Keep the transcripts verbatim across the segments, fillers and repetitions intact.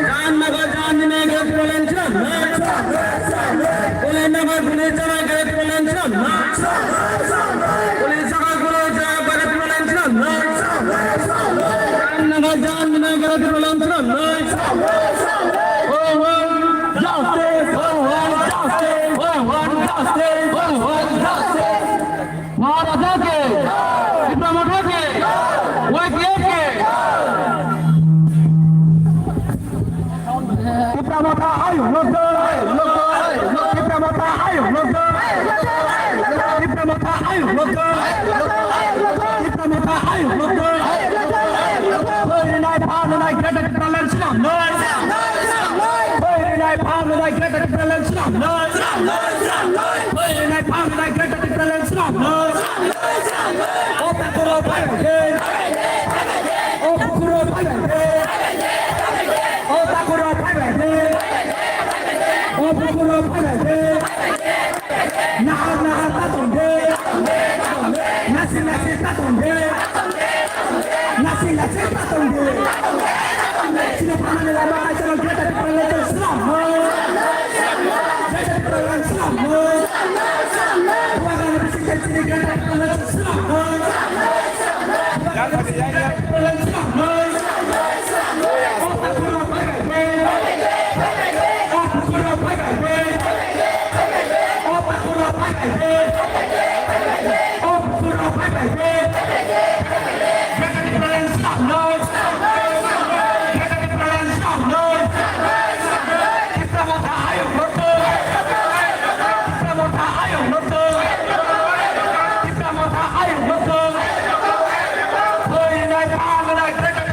Jaan Nagar jaan dine Greater Tipraland chwla nai. Guli Nagar guli chana Greater Tipraland chwla nai. Guli saka guli chana Greater Tipraland chwla nai. Jaan Nagar jaan dine Greater Tipraland chwla nai. We want justice, we want justice, we want justice, we want justice. Maharajake, Tipra Motha ke, Y T F ke. Tipra Motha ayuk lokthung, Tipra Motha ayuk lokthung, Tipra Motha ayuk lokthung, Tipra Motha ayuk lokthung. Phainai phanai Greater Tipraland chwla nai. Phainai phanai Greater Tipraland chwla nai. Phainai phanai Greater Tipraland chwla nai. O takhuk rok phai bai de. O bukhuk rok phai bai de. O takhuk rok phai bai de. O bukhuk rok phai bai de. Nahar nahar ta tong de. Nasing nasing ta tong de. Nasing nasing ta tong de. Chini phanani lama kaisa rok Greater Tipraland chwla nai. Greater Tipraland chwla nai. Bubagrani bisingtwi chini Greater Tipraland chwla nai. Bubagrani bisingtwi Greater Tipraland chwla nai. O takhuk rok phai bai de. O bukhuk rok phai bai de. O takhuk rok phai bai de. O bukhuk rok phai bai de. Greater Tipraland chwla nai. Greater Tipraland chwla nai. Tipra Motha ayuk lokthung. Tipra Motha ayuk lokthung. Tipra Motha ayuk lokthung. Phainai phanai Greater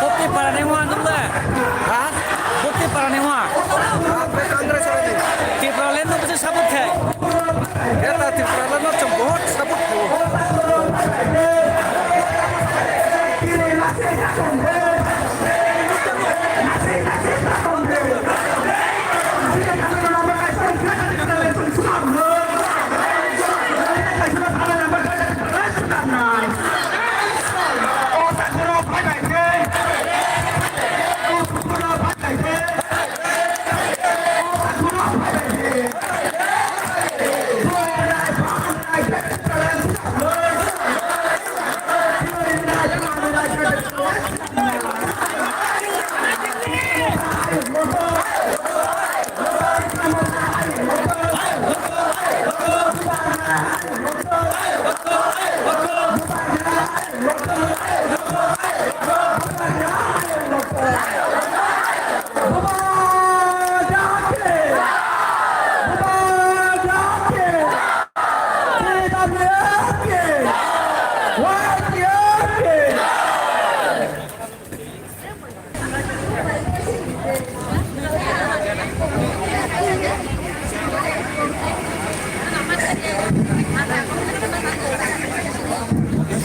Bukti parani wng nung le? Ha? Bukti parani wng? Tripura le no bisi sabut khe. Eta Tripura le no chong bahut sabut khe.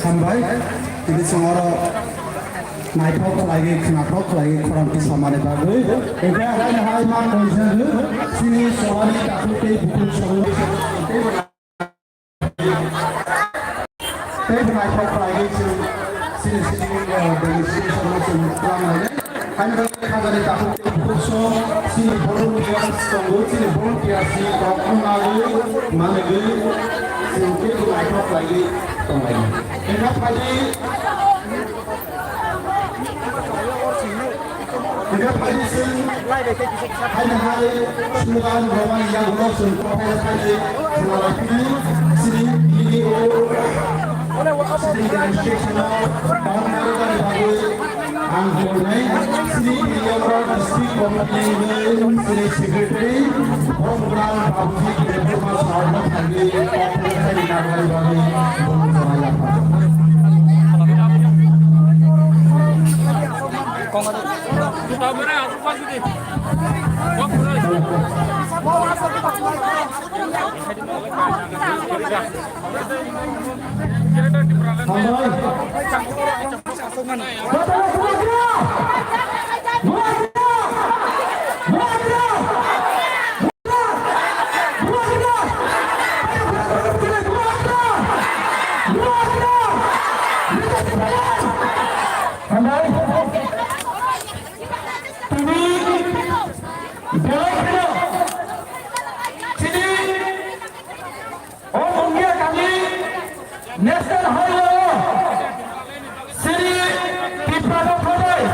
Hambai, tini chwng oro naithok khlaiwi, khnathok khlaiwi khorang tisamani bagwi. Eke haino hai ma koijagwi, chini cholani takhuk tei bukhuk songwi. Tei bo naithok khlaiwi chwng chini sitting, uh, demonstration no chwng twlang lainai. Haino bai khajani takhuk tei bukhuk song chini volunteers tongo, chini volunteers ni kok no nagwi manwi chwng tei bo naithok khlaiwi tong lainai. Tei kha phaidi Hingke phaidi chwng haino hai slogan rwmani yagulo chwng kophai phaidi khna laiphinai chini B D O, chini demonstration-o tongmani bagwi ang khulumnai chini B D O district committee ni chini secretary Bhogwan Babuji Debbarma sir-no phaidi kophai phaidi nangmani bagwi khulumnai yapha. Tini belai kheno chini o Mungia kami National Highway o chini Tipra Motha bai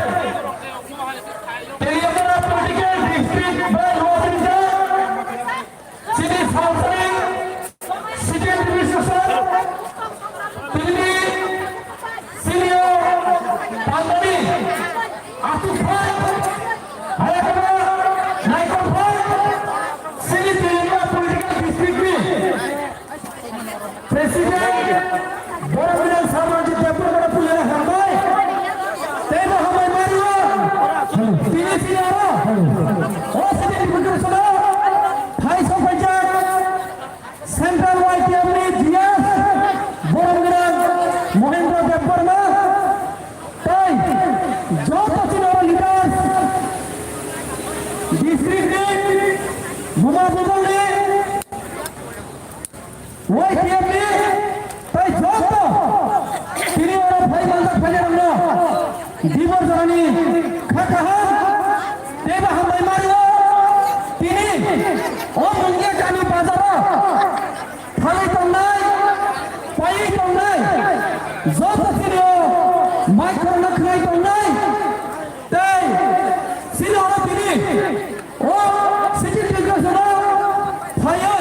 Teliamura political district bai Rosingja chini Salsari Second Division, tini senior Pandani, Asif Bhai, Hayakana, Naikol Bhai, sini Tiringa Political District ni President, Borok Gwnang Sarmanjit Debbarma no puilana hambai. Teibo hambai mari o. Tini sini aro. O sini District Council o. Phai sok phaijak. Central Y T F ni G S Borok Gwnang Mohendra Debbarma tei joto chini oro leaders, district ni buma bumung ni Y T F ni tei joto tini oro phai manjak phainairokno Dibor jorani kha kaham teibo hambai mari o. Tini o Mungia kami bazar o thalai tongnai, paiwi tongnai, joto chini o mai khorokno khwnai tongnai tei chini oro tini o city delegation o phaiwi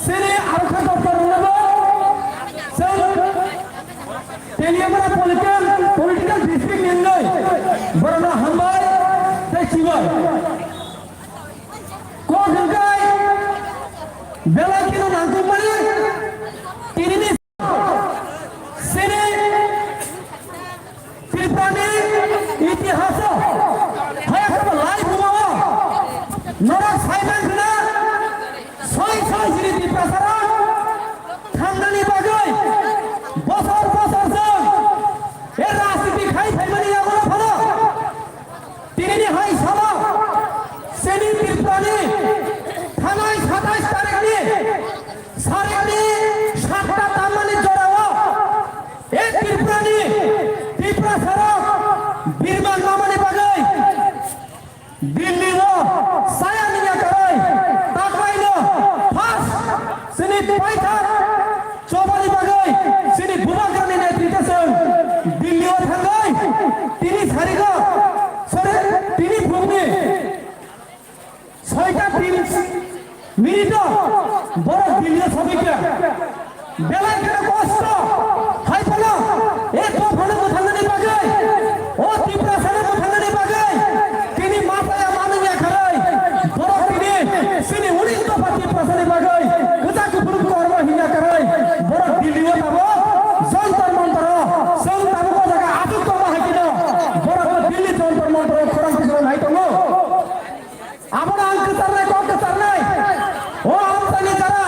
chini arokha doptor rokno bo chwng Teliamura political, political district ni wngwi borokno hambai tei chibai. Kok hwnkhe belai kheno nangkukmani tinini chobani bagwi chini bubagrani netrite chwng Delhi o thangwi tini sarigo, sorry, tini phungni soita tin minute o borok Delhi o sogwi kha. Belai kheno kosto, hai phano e dophano mwthangnani bagwi, o Tiprasano mwthangnani bagwi, tini ma chaya manwi ya kharwi, borok tini chini unis dopha Tiprasani bagwi kwchak kuphur kormo hinya kharwi, borok Delhi o tabuk Jantar Mantar o, chwng tabuk o jaga achuk tongma hai kheno, borok Delhi Jantar Mantar o khorang tisoro nai tongo. Abono ang kwcharnai, kok kwcharnai. O amchaini jora.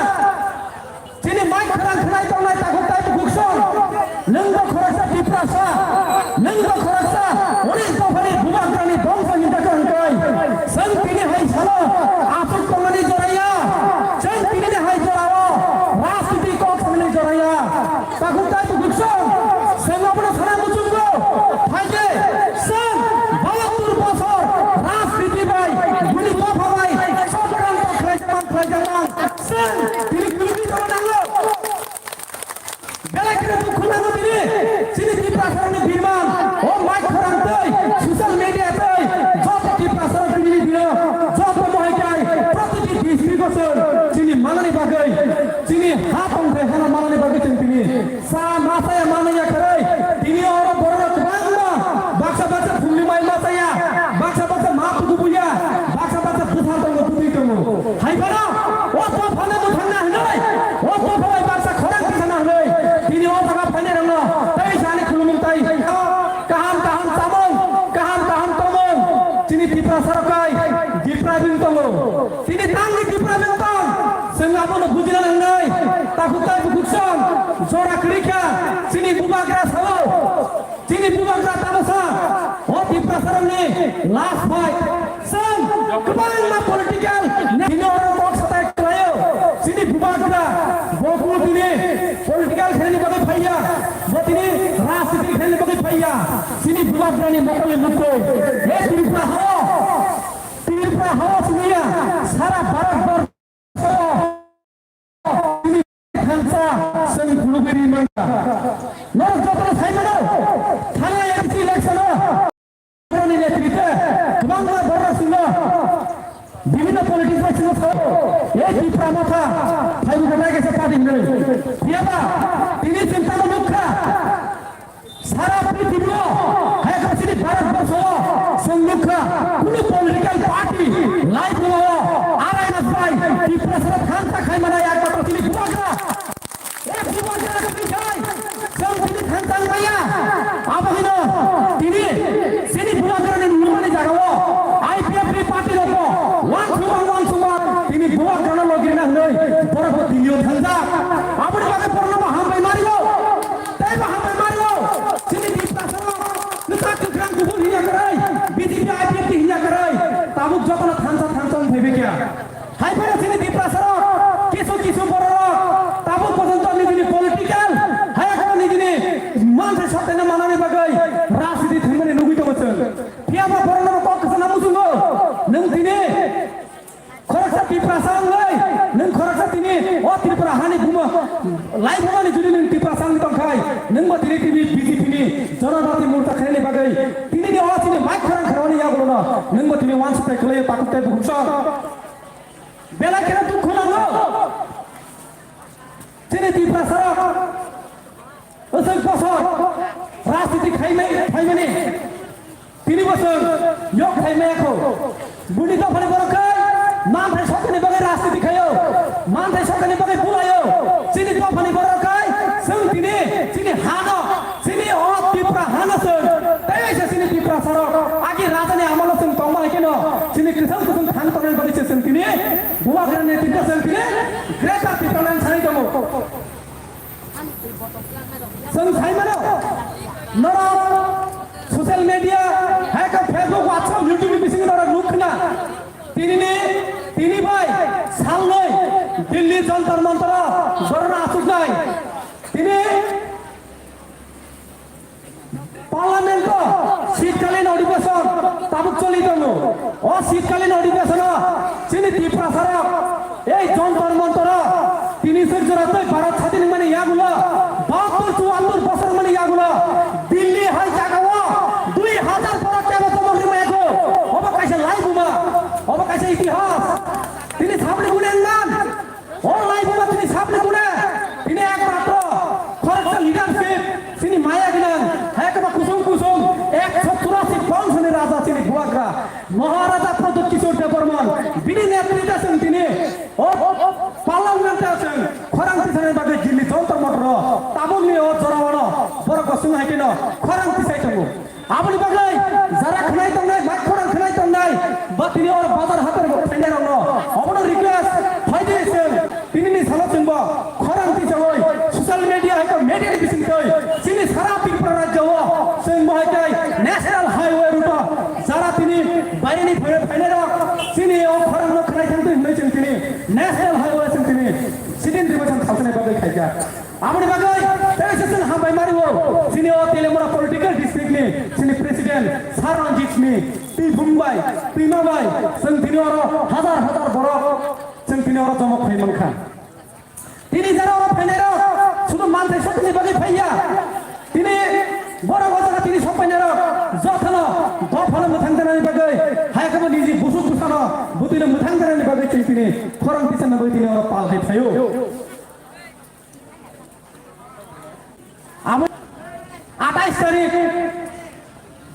Chini mic khorang khwnai tongnai takhuk tei bukhuk song. Nwng bo khoroksa Tiprasa. Nwng bo khoroksa unis dophani bubagrani bongso hinda khe hwnkhe. Chwng tini hai salo achuk tongmani joraya. Chwng tini hai jorao rajniti kok samani joraya. Takhuk tei bukhuk song, chwng abono sana muchungo, phaikhe chwng bahattur bosor rajniti bai, bini dopha bai, chokranto khlaijakmang, khlaijakmang, chwng tini kwrwngwi tongna nango. Belai kheno dukhu nango tini, chini Tiprasarokni birman, o mic khorang tei, social media tei, joto Tiprasarok tini dino, joto mohai kai, protiti district o chwng, chini manani bagwi, chini ha tongthai hano manani bagwi chwng tini. Sa ma chaya manwi ya kharwi, tini oro borok kwbangma baksa baksa phungni mai ma chaya, baksa baksa ma tugu buya, baksa baksa bwsa tongo, bwtwi tongo. Hai phano o dophano mwthangna hwnwi, o dopha bai baksa khorang tisana hwnwi, tini o jaga phainai rokno tei sani khulumung tai kaham kaham chamung, kaham kaham tongmung, chini Tiprasarok kai depriving tongo. Tini tangni Tiprasarok tong, chwng abono bujina nangnai. Takhuk tei bukhuk song, jora kwrwi kha, chini bubagra sao, chini bubagra tamo sa, o Tiprasarokni last fight. Chwng kwbangma political, tini oro kok satai khlaio, chini bubagra, bo kunu tini political khainani bagwi phaiya, bo tini rajniti khainani bagwi phaiya, chini bubagrani mokolni mukto, he Tripura hao, Tripura hao siniya, sara Bharat borso thansa chwng khulugwi ri mankha. Norok jotono sai mano, thana M C election o borokni netrite kwbangma borok sino bibhinno politics bai sino sao, ei Tipra Motha phaibu khe naikhe se party hinwi. Phiyaba tini chwng tamo nukha. Sara prithibi o, hai khe chini Bharat borsho o, chwng nukha, kunu political party, life o, arai mas bai, Tiprasarok thansa khai mano ekmatro chini bubagra. E bubagra khe twi khai, chwng chini thansa wng maya. Abo hino, tini, chini bubagra ni nukmani jaga o, I P F ni party rok bo, wansukma, wansukma, tini bubagra no logi rina hwnwi, borok bo Delhi o thangjak. Aboni bagwi borok no bo hambai mari o. Tei bo hambai mari o, chini Tiprasarok, kwchak kwkhrang kubun hinya kwrwi, B J P I P F T hinya kwrwi, tabuk jotono thansa thansa wng phaibai kha. Hai phano chini Tiprasarok, kisu kisu bororok, tabuk pojonto nijini political, hai phano nijini manthai sotaino manani bagwi rajniti thwngmani nugwi tongo chwng. Phiyaba borokno kok kwchana muchungo, nwng tini Khoroksa Tiprasa wngwi, nwng khoroksa tini o Tripura hani buma, lai bumani jodi nwng Tiprasa wngwi tongkhai, nwng bo tini tini B J P ni Janajati Morcha khainani bagwi, tini ni o chini mic khorang khoroknwi yagulono, nwng bo tini uansukthai khwlaio takhuk tei bukhuk song. Belai kheno dukhu nango. Chini Tiprasarok, aswk bosor rajniti khaimani, khaimani. Tini bo chwng yok khai maya kho. Bini dophani borok khai manthai sotaini bagwi rajniti khaio. Manthai sotaini bagwi bulaio. Chini dophani borok khai chwng tini chini hano, chini o Tipra hano chwng. Tei se chini Tiprasarok agi rajani amolo chwng tongma hai kheno chini kwthang kwthang thang tongnai bagwi se chwng tini bubagrani netrite chwng tini Greater Tipraland sai tongo. Chwng sai mano, norok social media, hai khe Facebook, WhatsApp, YouTube ni bisingo norok nuk khna. Tini ni, tini bai salnwi Delhi Jantar Mantar o dhorna achuknai. Tini Parliament o shitkalin odhibeson tabuk choli tongo. O shitkalin odhibeson o chini Tiprasarok ei Jantar Mantar o tini Isor jora tei Bharat sadin mani yagulo, bahattor chuattor bosor mani yagulo, Delhi hai jagao dui hazar borok kebo tomok rimai ko, obo kaisa laibuma, obo kaisa itihas. Tini sabni gune wngman, o laibuma tini sabni gune, tini ekmatro khoroksa leadership, chini maya gnang, hai kebo kusung kusung, ekso churasi bongshoni raja chini Bubagra, Maharaja Pradyut Kishore Debbarman, bini netrite chwng tini, O, o, o, Palwang Nangta chwng khorang tisani bagwi Delhi Jantar Mantar o tabukni o jorao no borok bo swng hai kheno khorang tisai tongo. Aboni bagwi jara khwnai tongnai, bai khorang khwnai tongnai, ba tini o bazar hatar bo phainai rok no obono request, phaidi chwng tinini salo chwng bo khorang tisawi social media hai khe media ni bising twi chini sara Tripura rajya o chwng bo hai khe national highway route o jara tini baireni phainai rok chini o khorang no khwnai thang twi hwnwi chwng tini National Highway sing tini sidin ribaisan thalsani bagwi khaijak. Aboni bagwi tei se chwng hambai mari o. Chini o Teliamura political district ni chini president Sir Ranjit Singh, twi bumbai, twi mabai, chwng tini oro hazar hazar borok chwng tini oro joma khai mankha. Tini jara oro phainai rok sudu manthai sotini bagwi phaiya. Tini borok o jaga tini sok painai rok jotono dophano mwthang janani bagwi hai khe bo niji busuk bwsano bwtwino mwthang janani bagwi chwng tini khorang tisana bagwi tini oro pal hai phaio. Abo atais tarik,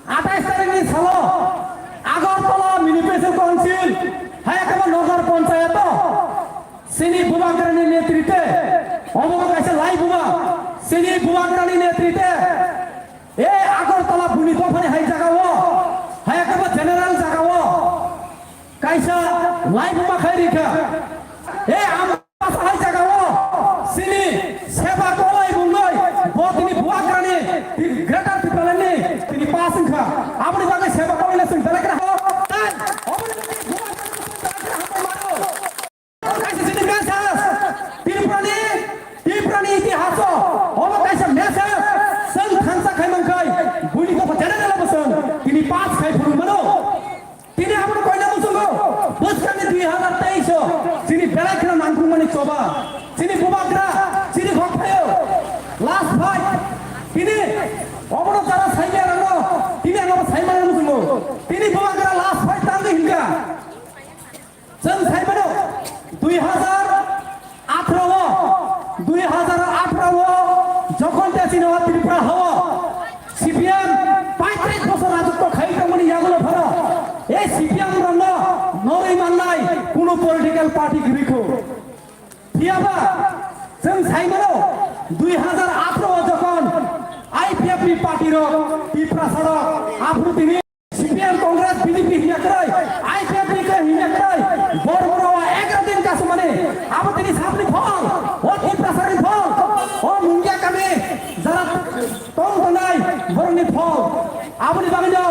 atais tarikni salo Agartala Municipal Council hai khe bo Nagar Panchayat o chini Bubagrani netrite, obo kaisa laibuma, chini Bubagrani netrite, e Agartala buni dophani hai jagao, hai khe bo general jagao, kaisa laibuma khai rikha. E Ambasa hai jagao, chini Seba Kolai bungwi, bo tini Bubagrani, Greater Tipraland ni, tini pass wngkha. Aboni bagwi Seba Kolai no chwng belai kheno ho, tai, aboni bagwi Bubagrani chwng belai kheno hambai mano. Kaisa chini message, Tripurani, Tripurani itihaso, obo kaisa message, chwng thansa khai mankhai, buini kok jana jala bosong, tini pass khai phuru mano. Tini abono koina muchungo, bwskangni dui hazar teis o, chini belai kheno nangkukmani choba, chini Bubagra, chini hok phaio, last fight, tini obono jara saimya rano, tini ano saimani muchungo, tini Bubagra last fight tangwi hinkha. Chwng sai mano, dui hazar atharo o, dui hazar atharo o jokhon te chini o Tripura hao C P M paitris bosor rajotwo khai tongmani yagulo phano, ei C P M rokno norwi mannai kuno political party kwrwi kho. Phiyaba chwng sai mano, dui hazar atharo o jokhon I P F ni party rok Tiprasa rok aphuru tini C P M, Congress, B J P hinya kwrwi, I P F ni kwrwi hinya kwrwi, borok rok egaroh din kasumani, abo tini sabni phol, o Tiprasani phol, o Mungia kami, jara tong tongnai, borokni phol, aboni bagwino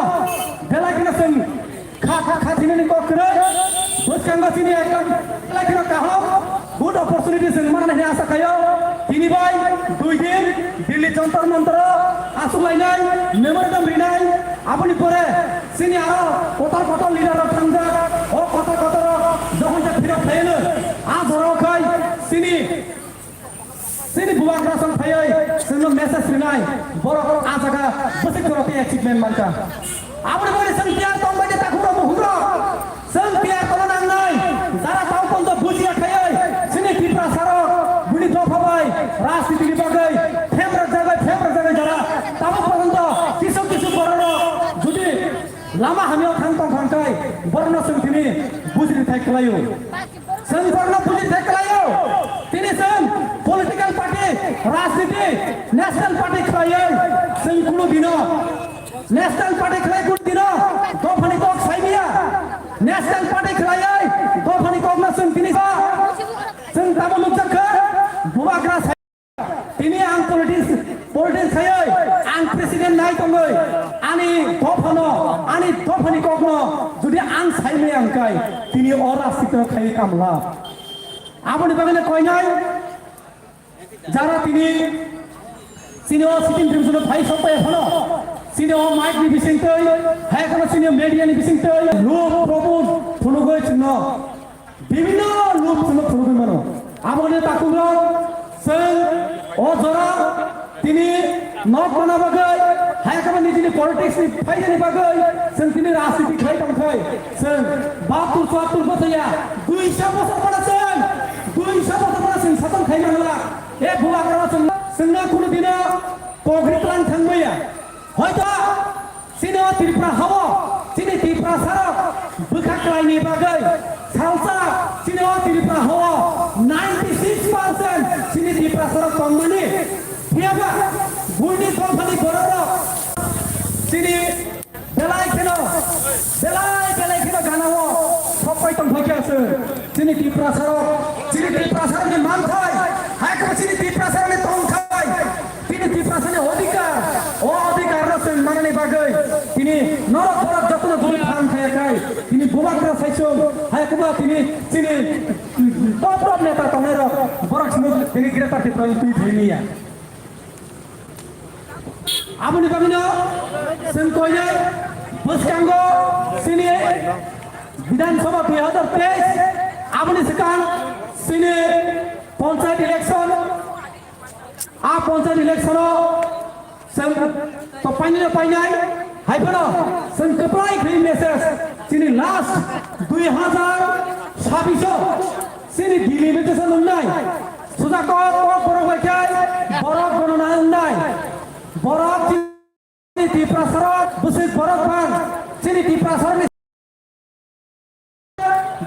belai kheno chwng kha, kha, kha thinani kok kwrwi, bwskango chini ekdom belai kheno kaham, good opportunity chwng manna hwnwi asa khaio, tini bai dui din Delhi Jantar Mantar o aswk lainai, memorandum rinai, Aboni pore chini aro kotor kotor leader rok thangjak, o kotor kotor rok jokhon je phirok khaiyano, a jorao khai chini, chini Bubagra song phaiwi chwngno message rinai, borok a jaga bwswk jorao tei achievement mankha. Aboni bagwi chwng tiyar tong bai de takhuk rok bukhuk rok. Chwng tiyar tongna nangnai, jara tau pondo bujiya khaiwi, chini Tiprasa rok, bini dopha bai, rajniti ni bagwi, phemrak jagwi, phemrak jagwi jara, tamo pondo kisu kisu borok rok, jodi lama hamya thang tong thang khai, borokno chwng tini bujiri thai khlaio. Chwng borokno bujiri thai khlaio. Tini chwng political party, rajniti, national party khlaiwi, chwng kunu dino National Party khlai kunu dino dophani kok saimaya. National Party khlaiwi dophani kokno chwng tini sa. Chwng tamo nukjak kha, Bubagra sai. Tini ang politics, politics khaiwi, ang president nai tongwi, ani dophano, ani dophani kokno jodi ang saimaya hwnkhe, tini o rajnitino khai kamla. Aboni bagwino koinai, Jara tini chini o sitting division phai sok pai phano, chini o mic ni bising twi, hai kheno chini o media ni bising twi, lob probod phunugwi chwngno, bibhinno lob chwngno phunugwi mano. Aboni takhuk rok, chwng o jora tini nok mana bagwi, hai khe nijini politics ni phaidani bagwi chwng tini rajniti khlai tongthai. Chwng bahattur chuattur bosor ya, duisa bosor phano chwng, duisa bosor phano chwng sason khai mangla. E bubagra chwng, chwngno kunu dino pogri tlang thangmaya. Hoito chini o Tripura hao, chini Tiprasarok bwkha kwlaini bagwi salsa chini o Tripura hao ninety six percent chini Tiprasarok tongmani. Phiyaba buini dophani bororok chini belai kheno, belai belai kheno ganao sokpai tongphai khe aswk. Chini Tiprasarok, chini Tiprasarokni manthai, hai khe chini Tiprasarokni tongthai. Tini Tiprasani odhikar, o odhikarno chwng manani bagwi tini norok borok jotono dul phan khaya khai, tini bubagra saichung hai kwma tini chini top top neta tongnairok borok simi tini Greater Tripura ni twi thwimya. Aboni bagwino chwng koinai bwskango chini Bidhan Sabha dui hazar teis, aboni swkang chini panchayat election. A panchayat election o chwng to painai painai, hai phano chwng kwplai khe message chini last dui hazar sabbish o chini delimitation wngnai, suja kok kok borok bai khe borok gonona wngnai, borok chini Tiprasarok bwswk borok bang chini Tiprasarokni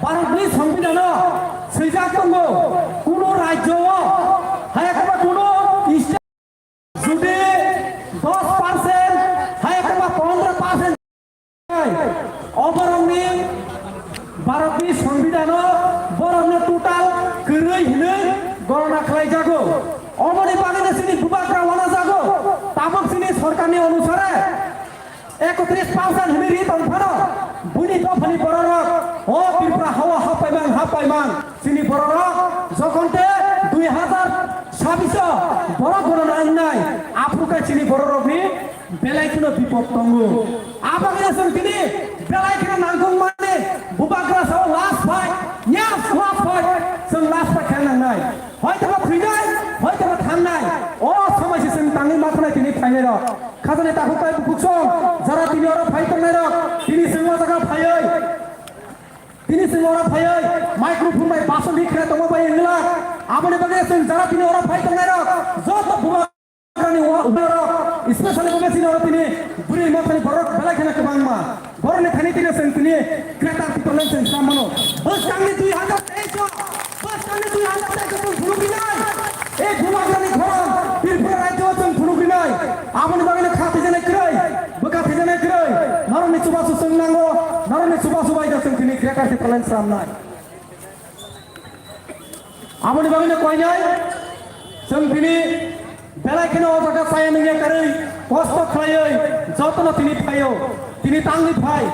Bharatni Songbidan o swijak tongo, kuno rajyo o, hai khe ba kuno state jodi dos percent, hai khe ba pondro percent, o borokni Bharatni Songbidan o borokno total kwrwi hinwi gorona khlaijago. Omoni bagwino chini bubagra wanajago, tabuk chini sorkarni onusare ekotris percent hwnwi ri tong phano, buini dophani bororok o Tripura hao hapaimang hapaimang chini bororok jokhon te dui hazar sabbish o borok gonona wngnai, aphuru khe chini bororokni belai kheno bipod tongo. Aboni chwng tini belai kheno nangkukmani bubagra sao last fight, yes, last fight, chwng last fight khe nangnai. Hoitoba thwinai, hoitoba thangnai. O somai se chwng tangwi ma thanai tini phainairok. Khajani takhuk tai bukhuk song, jara tini oro phai tongnairok, tini chwng o jaga phaiwi, tini chwng oro phaiwi microphone bai bason di khna tongma bai wngla. Aboni bagwi chwng jara tini oro phai tongnairok joto bubagrani wa-, uarok, especially bubagrani oro tini bwrwi mothani borok belai kheno kwbangma. Borokni thani tini chwng tini Greater Tipraland chwng sa mano. Bwskangni dui hazar teis o, bwskangni dui hazar teis o chwng phunuk rinai. E bubagrani khorang Tripura rajyo o chwng phunuk rinai. Aboni bagwino kha thijanai kwrwi, bwkha thijanai kwrwi. Norokni chubachu chwng nango, norokni chubachu bai da chwng tini Greater Tipraland swnamnai. Aboni bagwino koinai chwng tini belai kheno o jaga chaya nungya karwi kosto khlaiwi jotono tini phaio, tini tangwi phai.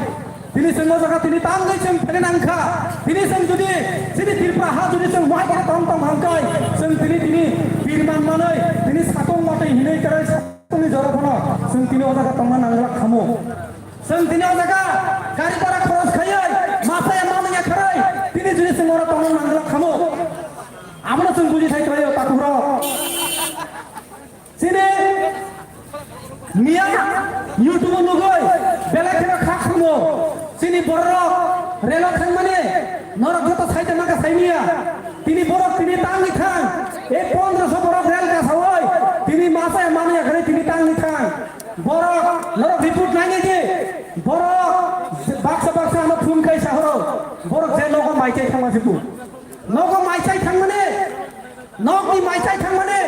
Tini chwng o jaga tini tangwi chwng phene nangkha. Tini chwng jodi chini Tripura ha jodi chwng wai khe tong tong hangkai chwng tini tini birman manwi tini satung watwi hinwi karwi Tini jora phano chwng tini o jaga tongna nanglak khamu. Chwng tini o jaga gari bhara khoros khaiwi, masaya manwi ya kharwi, tini juni chwng oro tongna nanglak khamu. Abono chwng buji thai khlaio, takhuk rok. Chini miya YouTube o nugwi belai kheno kha khamu. Chini bororok relo thangmani norok joto saida maka saimiya. Tini borok tini tangwi thang. E pondroso borok rel kasawi. Tini masa mani akhari tini tangwi thang. Borok norok report nainai di. Borok baksa baksa ano phone khai sahoro. Borok je nogo maichai thangma sibu. Nogo maichai thangmani. Nokni maichai thangmani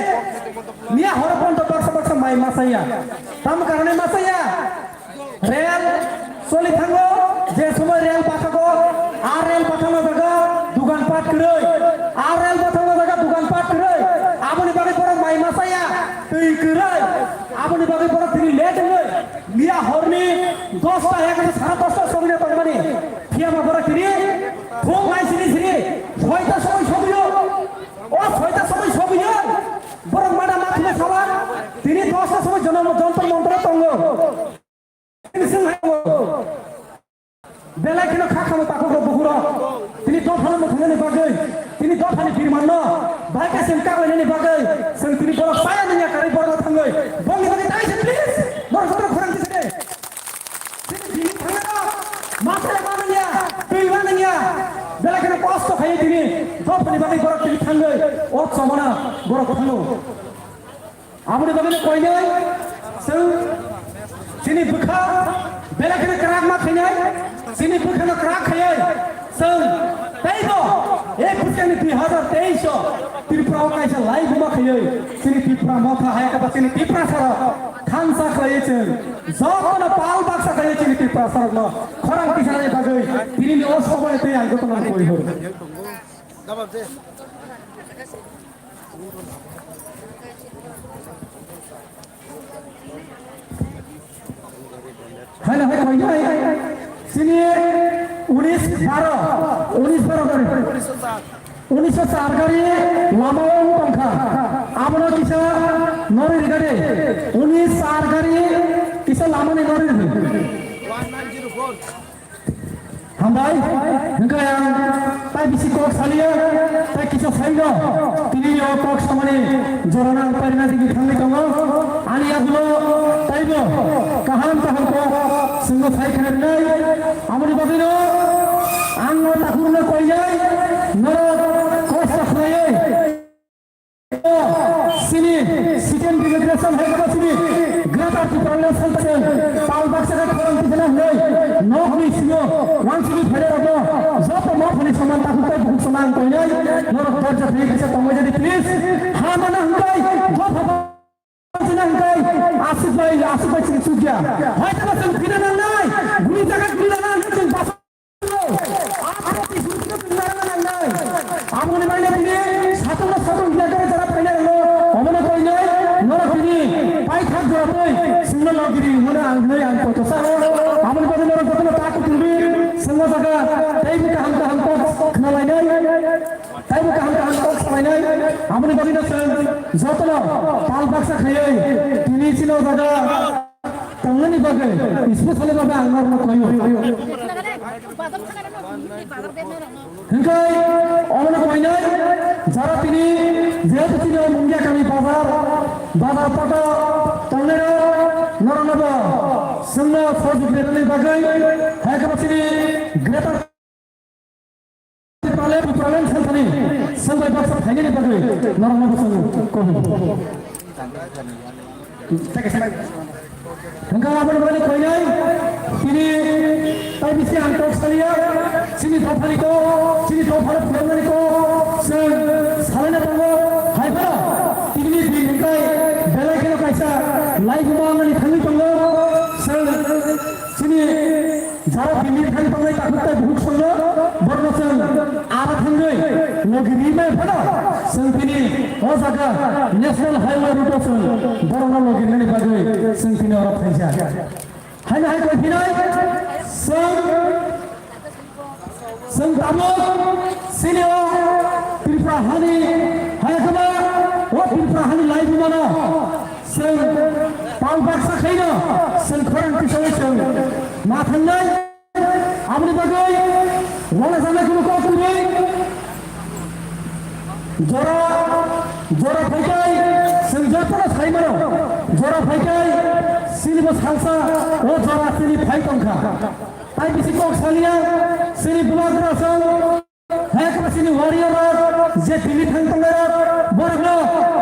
miya horo pondo baksa baksa mai masaya. Tam karone masaya. Rel soli thango, je somoi rel bathago, a rel bathangma jaga dugan pat kwrwi. A rel bathangma jaga dugan pat kwrwi. Aboni bagwi borok mai masaya, twi kwrwi. Aboni bagwi borok tini late wngwi miya horni dosta, egarosta, sare dosta somoi tongmani. Phiyama borok tini phung lai sini sini soita somoi somoio. O soita somoi somoio borok mana ma thuma sala, tini dosta somoi jono jontor montor tongo. Tini sing hai belai kheno kha khamo takhuk rok bukhuk rok. Tini dophano muthungani bagwi, tini dophani birmanno Chwng kaglainani bagwi chwng tini borok chaya nangya, karwi borok thangwi. Bongni bagwi taisa please, borok joto khorang tisade. Chini tini thangna ma chaya ma nangya, twi ma nangya. Belai kheno kosto khaiwi tini dophani bagwi borok tini thangwi o chomona borok thango. Aboni bagwi no koinai chwng chini bwkha belai kheno kwrak ma khainai, chini bwkhano kwrak khaiwi chwng teibo ek bwskangni dui hazar teis o Tripura o kaisa laibuma khaiwi chini Tripura motha hai khe ba chini Tiprasa rok thansa khlaiwi chwng jotono pal baksa khaiwi chini Tiprasa rokno khorang tisanani bagwi tinini o somono tei ang jotono koi horo. Haino hai koinai chini unis baro, unis baro gari, unis char gari lama o tongkha. Abono kisa nori rigade, unis char gari kisa lama ni nori rigade. Hambai, hwnkhe ang tai bisi kok saliya, tai kisa saino, tini o kok samani jorano ang pairina digi thangwi tongo. Ani yagulo taibo kaham kaham kok chwngno sai khenai, aboni bagwino ang o takhukno koinai, norok kok sa khlaiwi. Sini, second delegation hai khe sini, Greater Tipraland Cell chwng, pal baksa khe khorang tisana hwnwi, nok ni singo, wansugwi phaida rokno, joto ma phani soman takhuk tei bukhuk soman ang koinai, norok dorja thwi kisa tongwi jadi please, ha mana hwnkhai, dopha sina hwnkhai, aswk bai, aswk bai chini chukya, hai khe chwng phina nangnai, guri jaga guri nangnai, chwng basa Aboni bagwi tini satung satung hiya khe jara phainai rwno, omono koinai, norok tini paithak jora twi singno logiri hwnmano ang hinwi ang koito sa. Aboni bagwi norok jotono ta kuthumbi singno jaga teibo kaham kaham kok khnalainai, teibo kaham kaham kok salainai. Aboni bagwino chwng jotono pal baksa khaiwi tini chini o jaga Tongnani bagwi, specially bagwi ang norokno koyo. Hingkai, omono koinai, jara tini, jehetu tini o Mungia kami bazar, bazar poto tongnai rok, norokno bo, chwngno sojogita rwnani bagwi, hai khe bo chini Greater Tipraland, Tipraland Cell thani, sengbai baksa phainani bagwi norokno bo chwng kohi. Hingkha aboni bagwi koinai, tini tai bisi ang kok saliya, chini dophani kok, chini dophano phunuknani kok, chwng salaina tongo, hai phano, tini din hingkai belai kheno kaisa laibuma wngmani thangwi tongo, chwng chini Jara bini thani tongnai takhuk tai bukhuk songno borokno chwng aro thangwi logi rimai phano chwng tini o jaga National Highway route o chwng borokno logi rinani bagwi chwng tini oro phaijak. Haino hai koi phinai chwng, chwng tabuk chini o Tripura hani hai khe ba o Tripura hani laibumano chwng pal baksa khaino chwng khorang tisawi chwng ma thangnai. Aboni bagwi wala sana kunu kok kwrwi. Jora, jora phaikai, chwng jotono sai mano. Jora phaikai, chini bo salsa, o jora chini phai tongkha. Tai bisi kok saliya, chini bubagra chwng. Hai khe chini warrior rok, je tini thang tongnai rok, borokno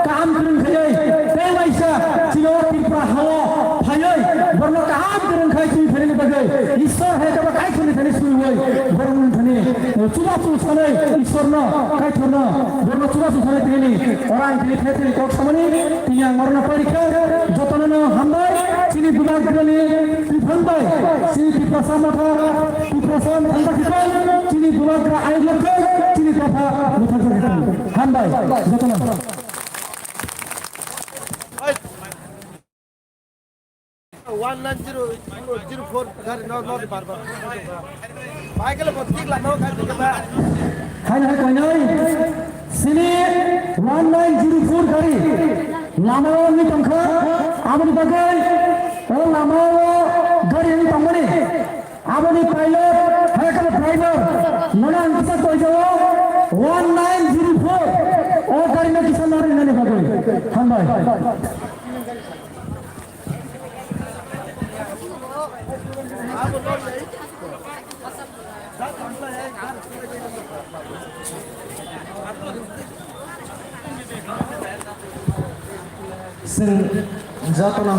kaham kwrwng khaiwi, tei waisa chini o Tripura hao phaiwi, borokno kaham kwrwng khai twi phainani bagwi, Ishwar hai khe bo kaitorni thani swiwi, borokni thani chubachu sanai, Ishwarno, kaitorno, borokno chubachu sanai tini, orang tini phai tini kok samani, tini ang borokno pari kha, jotono no hambai, chini bubagrani, Twi phan bai, chini Tiprasa motha, Tiprasa thangta kiphang, chini bubagra ayuk lakha, chini dopha buthar lakha. Hambai, jotono. One nine zero zero four gari no, no, bar, bar. Michael, bo thik lama o khai thik ba. Hai, hai, koi nai. Sini one nine zero four gari lama o wngwi tongkha. Aboni bagwi o lama o gari wngwi tongmani. Aboni pilot, hai khe driver, nono ang kisa koi jao, one nine zero four. O gari no kisa Hambai. Chwng jotono.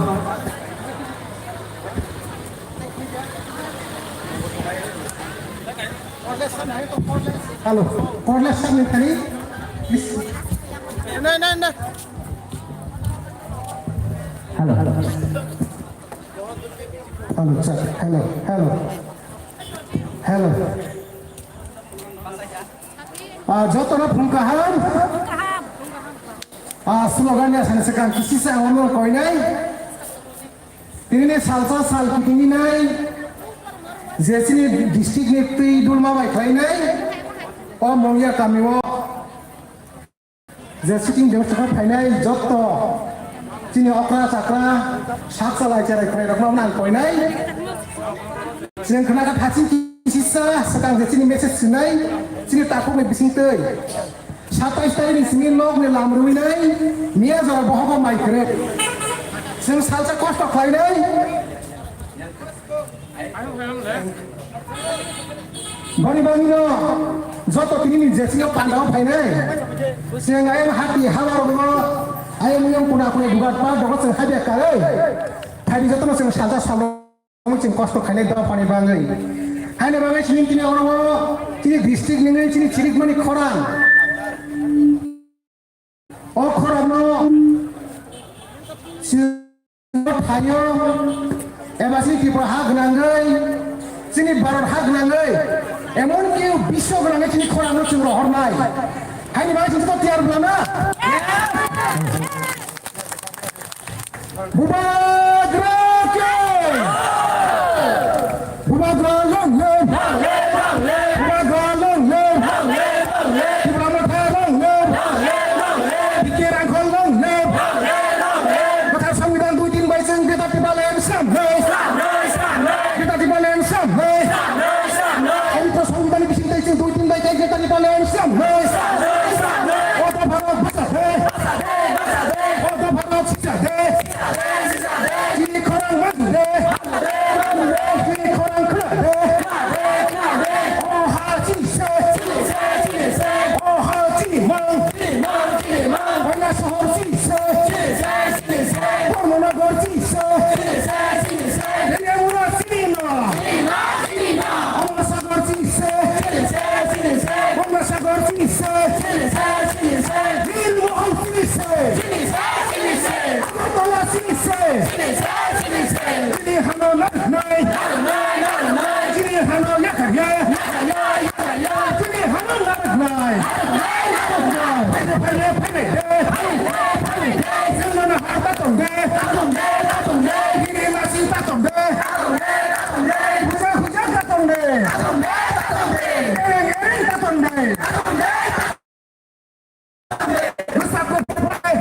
Hello, cordless ni thani. Nai, nai, nai. Hello, hello. Hello, sir. Hello, hello. Hello. Ah, jotono phung kaham. Ah, slogan ya sana sekarang kisi sa ono koinai. Tini ni salsa sal kitini nai. Jesini district ni twi dulma bai khlainai. O mongya kami o. Je sitting dewa sakha phainai jotto chini okra chakra sak salai cherai khwrai rokno ang koinai. Chwng khna kha thaching kisisa swkang je chini message swnai chini takhukni bisingtwi. Satais tarikni simi nokni lam rwinai miya jora bohogo mai kwrwi. Chwng salsa kosto khlainai. Boni bagwino joto tini ni jesino pandao phainai. Chwng ayang hati halarokno ayang muyang kuna kuna dugar pa dogo chwng habya karwi. Phaidi jotono chwng salsa salo chwng kosto khainai dophani bagwi. Haini bagwi chini tini oro tini district ningwi chini chirikmani khorang. O khorokno si thaio eba chini Tripura ha gwnangwi, chini Bharat ha gwnangwi, emon ki biswa gwnangwi chini khorokno chwng rohornai. Haini bagwi chwng joto tiyar bwlana? Bubagra ki! Bubagra long live! Bubagra long live! Tipra Motha long live! Bikir Angkhol long live! Kwthar Songbidan dui tin bai chwng Greater Tipraland samnai! Greater Tipraland samnai! Ani to Songbidan bising tei chwng dui tin bai tei Greater Tipraland samnai! O dopha rok bwsa de! O dopha rok sisa de! Chini khorang mandu de. Chini khorang khna de. O ha chini se. O ha chini mang. Kailasohor chini se. Dharmanagar chini se. Rengmura chini na. Amasagar chini se. Amasagar chini se. Nilmohan chini se. Agartala chini se. Chini hano narwknai. Chini hano yakarya. Chini hano narwknai. Phaide, phaide, phaide. Chwng nono ha ta tong de. Chini lasi ta tong de. Huja, huja ta tong de. Ereng, ereng ta tong de. Bwsa kuphai.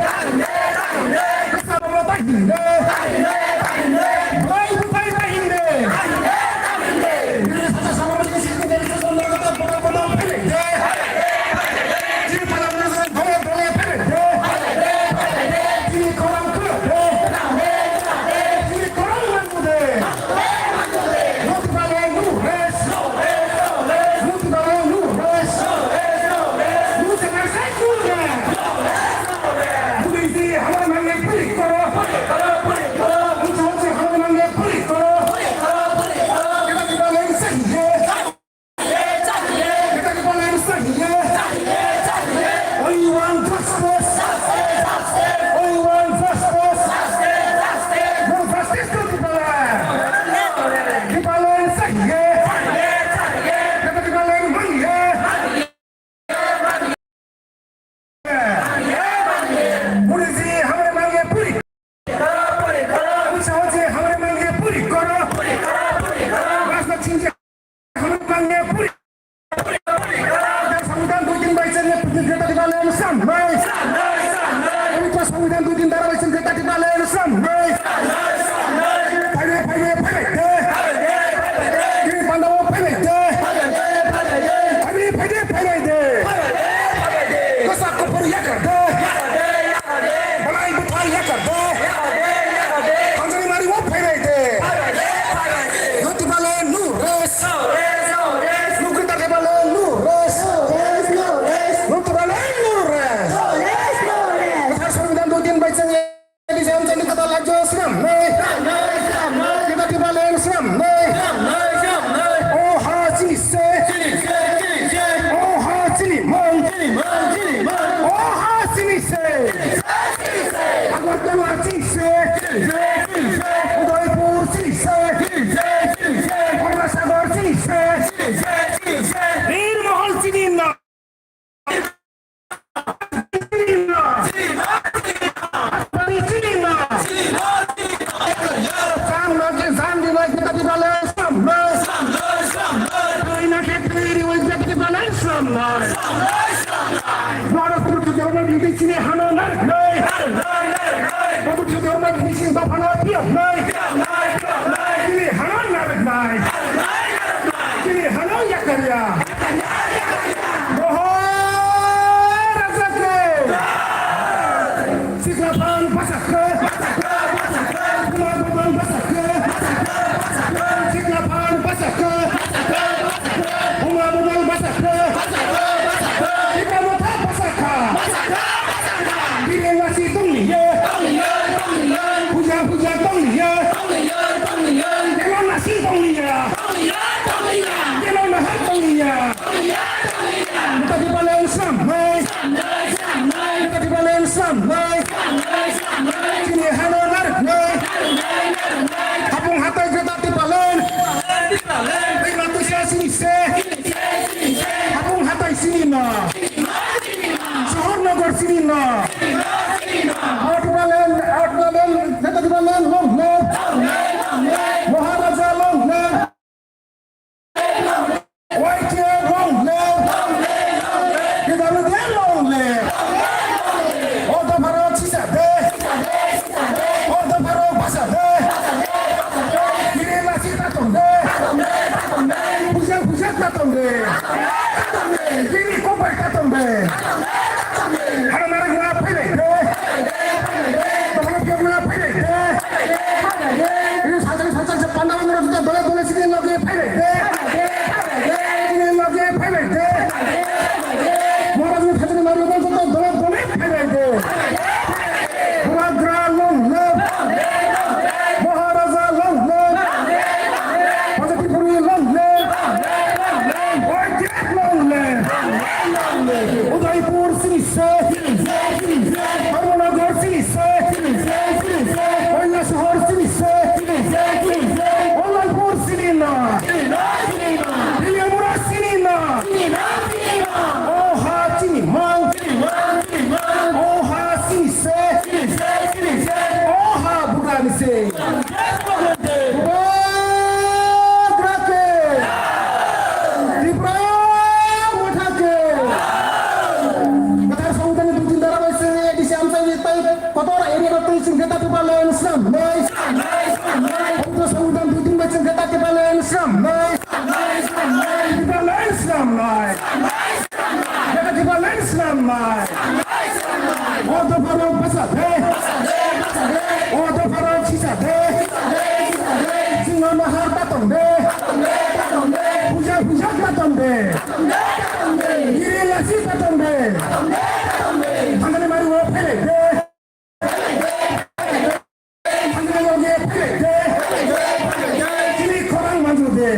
Bwsa bobo ta hinde. Bai buphai ta hinde. We want justice. We want justice. No justice to Tipraland. Tipraland chahiye. Tipraland mangye. Modi ji hamare mangye puri. Amit Shah ji hamare mangye puri karo. Rajnath Singh ji hamare mangye puri. Songbidan dui din bai chwng Greater Tipraland samnai. Amit Shah Songbidan dui din dara bai chwng Greater Tipraland samnai. Phaide, phaide, phaide. Chini pandao phaide. Phaide, phaide, phaide. Kwsa kuphur yakar de. Bana Siamsani kwtal lajio swnamnai. Swnamnai, swnamnai. Kwtal Tipraland swnamnai. Swnamnai, swnamnai. O ha chini se. Chini se, chini se. O ha chini mang. Chini mang, chini mang. O ha chini se. Chini se, chini se. Agartala chini se. Chini se, chini se. Udaipur chini se. Chini se, chini se. Gangasagar chini se. Chini se, chini se. Bir Mohol chini na. Chini hano yakarya. Moharaja ke. Sikla phan basa ke. Buma bumang basa ke. Sikla phan basa ke. Buma bumang basa ke. Sikla motha basa kha. Bini nasi tongni ye. Puja puja tongni ye. Elo nasi tongni ye. Elo nahar tongni ye. Tatiba leng samai. Tatiba leng samai. Chini hano narwknai. Hapung hatai je Tatiba leng. Twi ma tuisa sini se. Hapung hatai sini no. Sohor nogor sini no. Tatiba leng, Tatiba leng, Tatiba leng long no. Maharaja long no. Waithe long live. Kidalo de long live. Ordo pharo chisa de. Ordo pharo basa de. Kiri lasi ta tong de. Puja puja ta tong de. Kiri kopai ta tong de. Hano narwkna phailai de. Tongna piyokna phailai de. Ini sajak sajak je panda wngna juta dole dole sini loge phailai de. Sini loge phailai de. Maharaja ni sajak ni mari juta dole dole phailai de. Bubagra long live. Maharaja long live. Pajapipuri long live. Oike long live. Udaipur sini se. Dharmanagar sini se. Kailasahar sini se. Udaipur sini na. Teliamura sini na. Oha chini mang. Oha chini se. Oha Bhutan se. Bubagra ke. Tipra Motha ke. Kwthar Songwidhan ni dui tin dara bai se A D C amchai ni tai kotor area rok twi chwng khe Tatiba leng swnam nai. Pabitra Songwidhan dui tin bai chwng khe Tatiba leng swnam nai. Tatiba leng swnam nai. Tatiba leng swnam nai. O dopha rok bwsa de. O dopha rok sisa de. Chwngno nahar ta tong de. Puja puja ta tong de. Giri lasi ta tong de. Thangani mari o phailai de. Thangani loge phailai de. Chini khorang manju de.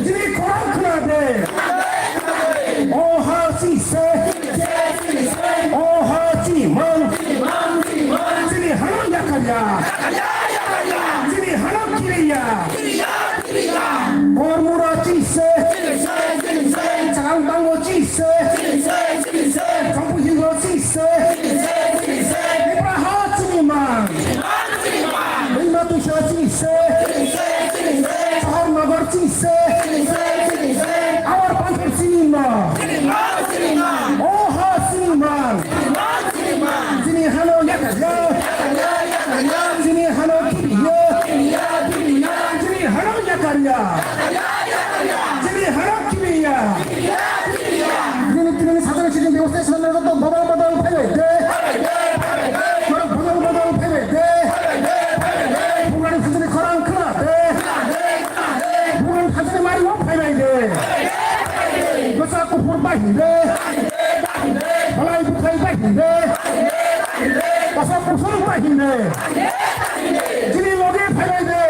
Chini khorang khna de. O ha si se. O ha chini mang. Chini hano yakarya. Chini hano kiriya. Kormura chini se. Chakang tango chini se. Chongpu hingo chini se. Ibraha chini mang. Bima tuisa chini se. Sahar nagar chini se. Awar panthar chini mang. Oha chini mang. Chini hano yakarya. Chini hano kiriya. Chini hano yakarya. Chini hano kiriya. Chini, chini sajak chini bebosta swnamna joto bodol bodol phaibai de. Borok bodol bodol phaibai de. Bugani sajak khorang khna de. Bugan thajani mari o phaibai de. Bwsa kuphur bai hinde. Balai bwthai bai hinde. Asa kusum ta hinde. Chini loge phailai de.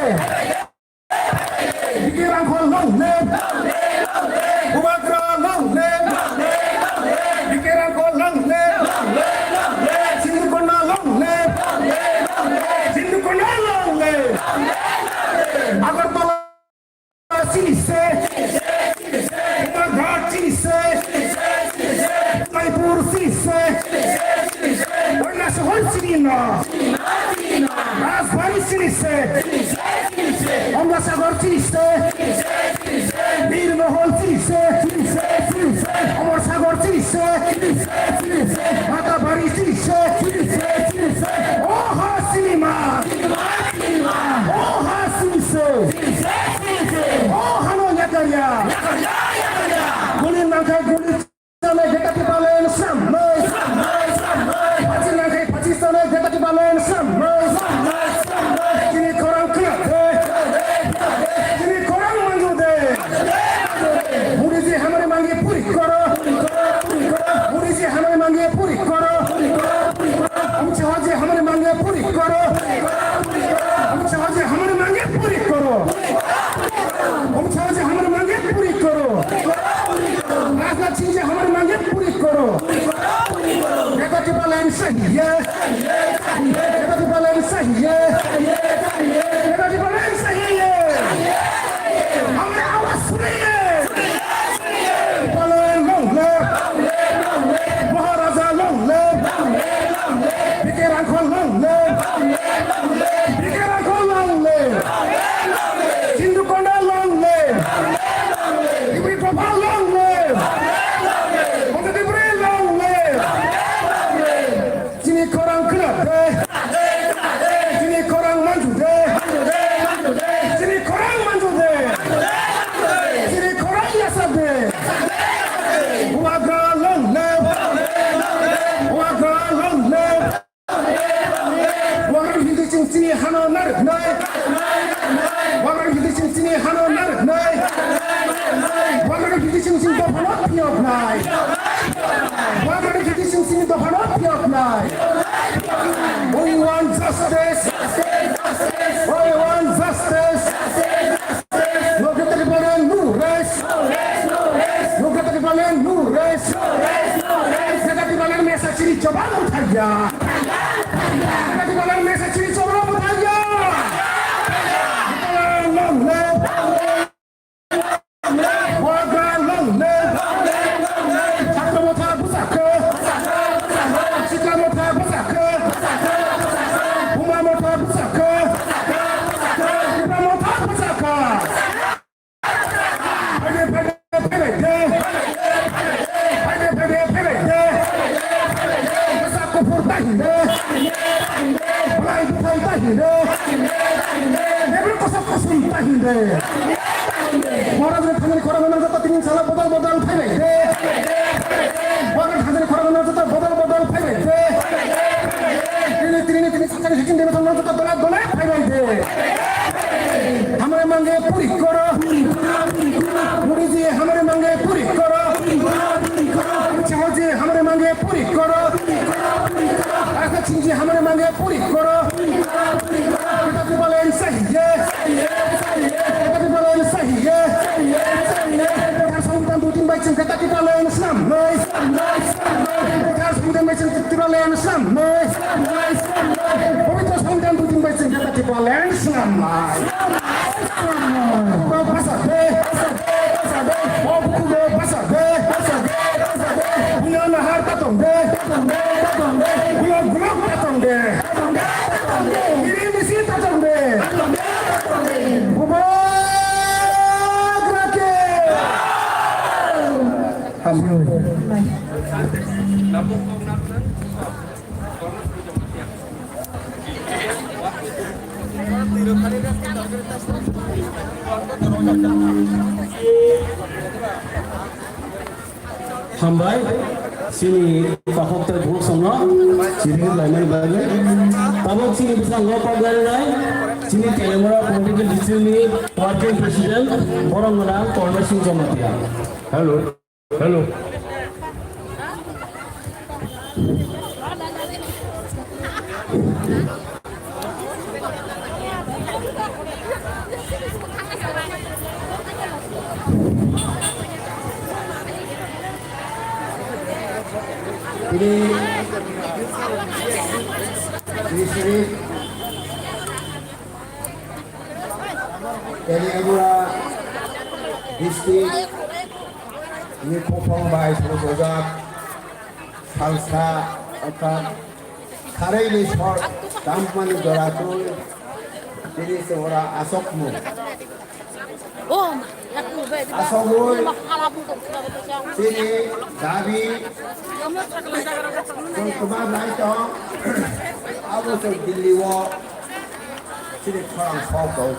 Bikirang kho long live. Bubagra long live. Bikirang kho long live. Sindhukona long live. Sindhukona long live. Agartala chini se. Umaghat chini se. Udaipur chini se. Hoina Sohor chini na. Rajbari chini se. Amra Sagar chini se. Bir Mohol chini se. Amar Sagar chini se. Matabari chini se. Oha chini ma. Oha chini se. Oha no yakarya. Guli nangkai guli. Pakistan-o geta tipalan samnai. Pakistan-o Pakistan-o geta tipalan samnai. Chini khorang khna de. Chini khorang manju de. Modi ji hamare mange puri koro. Modi ji hamare mange puri koro. Amit Shah ji hamare mange puri koro. Amit Shah ji hamare mange puri koro. Amit Shah ji hamare mange puri koro. Rajnath Singh ji hamare mange puri koro. Geta tipalan sahiye. Geta tipalan sahiye. Geta tipalan sahiye. Hamare awaaz suniye. Tipalan long live. Maharaja long live. Bikirang kho long live. Bikirang kho long live. Sindhukona long live. Dibri Propha long live. Bongso Dibri long live. Chini khorang khna de. Chini khorang manju de. Chini khorang manju de. Chini khorang yasa de. Bubagra long live. Bubagra long live. Bubagra hindi ching chini hano narwknai. Bubagra hindi ching chini hano narwknai. Bubagra hindi ching chini dophano phiyoknai. Bubagra hindi ching chini dophano phiyoknai. We want justice. We want justice. No Greater Tipraland, no rest. No Greater Tipraland, no rest. Greater Tipraland mesa chini choba muthaiya. Greater Tipraland mesa chini choba muthaiya. Long live. Bubagra long live. Chhatra motha bwsakhe. Sikla motha bwsakhe. Buma motha bwsakhe. Buma motha bwsakhe. Phaide, phaide, phaide, phaide. Phaide, phaide, phaide, phaide. Bwsa kuphur ta hinde. Bwlai bwthai ta hinde. Bebru kosom kosom ta hinde. Borok ni thangni khorang nang joto tini sala bodol bodol phaide. Borok ni thangni khorang nang joto bodol bodol phaide. Tini, tini, tini, sakani hiking debe thang nang joto dola dola phaide. Hamare mange puri koro. Modi ji hamare mange puri koro. Amit Shah ji hamare mange puri koro. Rajnath Singh ji hamare mange puri koro. Geta tipalan sahiye. Geta tipalan sahiye. Bihar Songbidan dui tin bai chwng geta tipalan snamnai. Bihar Songbidan bai chwng tipalan snamnai. Pobitro Songbidan dui tin bai chwng geta tipalan snamnai. Basa de. Basa de. Basa de. Basa de. Basa de. Basa de. Buino nahar ta tong de. Buino gulok ta tong de. Iri misi ta tong de. Bubagra khe. Hambai. Hambai, chini takhuk tei bukhuk songno chirigwi laimani bagwi. Tabuk chini bwskango kok yarinai chini Telemura Political District ni Working President, borom gwnang Kormesing Jamatia. Hello. Hello. Ini, ini sini. Teliabura district ni Khopong bai sojak salsa, orthat kharwi ni sor tampmani jora twi tini se ora asokmung. Asogwi chini dabi chwng kwma nai tong, abo chwng Delhi o chini khorang sok tong.